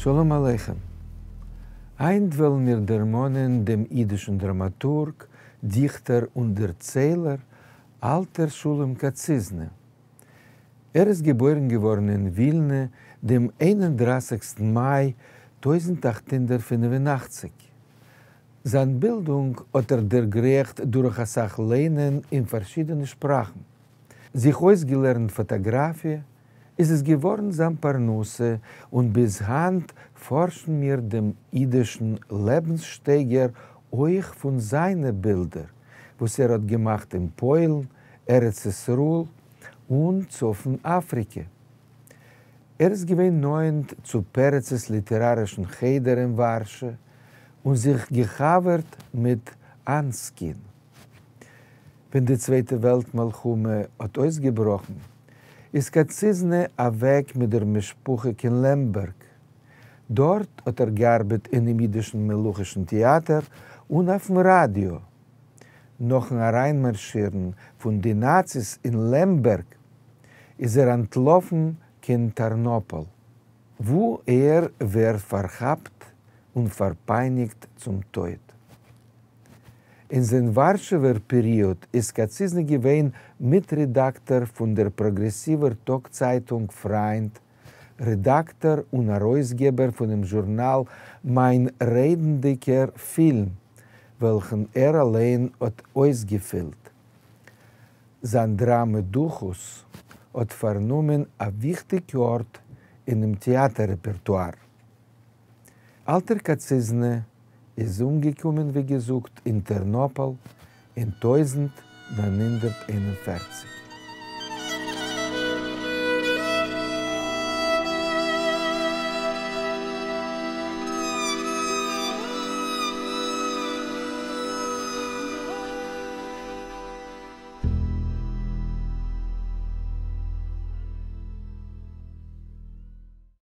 שלום עליכם. הײַנט וועלן מיר דערמאָנען דעם ייִדישן דראַמאַטורג, דיכטער און דערציילער אַלטער שלום קאַציזנע. ער איז געבוירן געוואָרן אין ווילנע דעם 31סטן מײַ 1885. זײַן בילדונג האָט ער דערגרייכט דורך אַ סך לייענען אין פֿאַרשידענע שפּראַכן. זיך אויסגעלערנט פֿאָטאָגראַפֿיע, איז עס געוואָרן זײַן פּרנסה, און ביז הײַנט פֿאָרשן מיר דעם ייִדישן לעבנס-שטייגער אויך פֿון זײַנע בילדער, וואָס ער האָט געמאַכט אין פּוילן, ארץ-ישׂראל און צפֿון-אַפֿריקע. ער איז געווען נאָענט צו פּרצעס ליטעראַרישן חדר אין וואַרשע און זיך געחבֿרט מיט אַנסקין. ווען די צווייטע וועלט-מלחמה האָט אויסגעבראָכן, איז קאַציזנע אַוועק מיט דער משפּחה קיין לעמבערג. דאָרט האָט ער געאַרבעט אינעם ייִדישן מלוכישן טעאַטער און אויפֿן ראַדיאָ. נאָכן אַרײַנמאַרשירן פֿון די נאַציס אין לעמבערג, איז ער אַנטלאָפֿן קיין טאַרנאָפּאָל, וווּ ער ווערט פֿאַרכאַפּט און פֿאַרפּײַניקט צום טויט. אין זײַן וואַרשעווער פּעריאָד איז קאַציזנע געווען מיטרעדאַקטאָר פֿון דער פּראָגרעסיווער טאָגצײַטונג פֿרײַנד, רעדאַקטאָר און אַרויסגעבער פֿונעם זשורנאַל מײַן רעדנדיקער פֿילם, וועלכן ער אַליין האָט אויסגעפֿילט. זײַן דראַמע דוכוס האָט פֿאַרנומען אַ וויכטיק אָרט אינעם טעאַטער-רעפּערטואַר. אַלטער קאַציזנע איז אומגעקומען, ווי געזאָגט, אין טערנאָפּאָל אין 1941.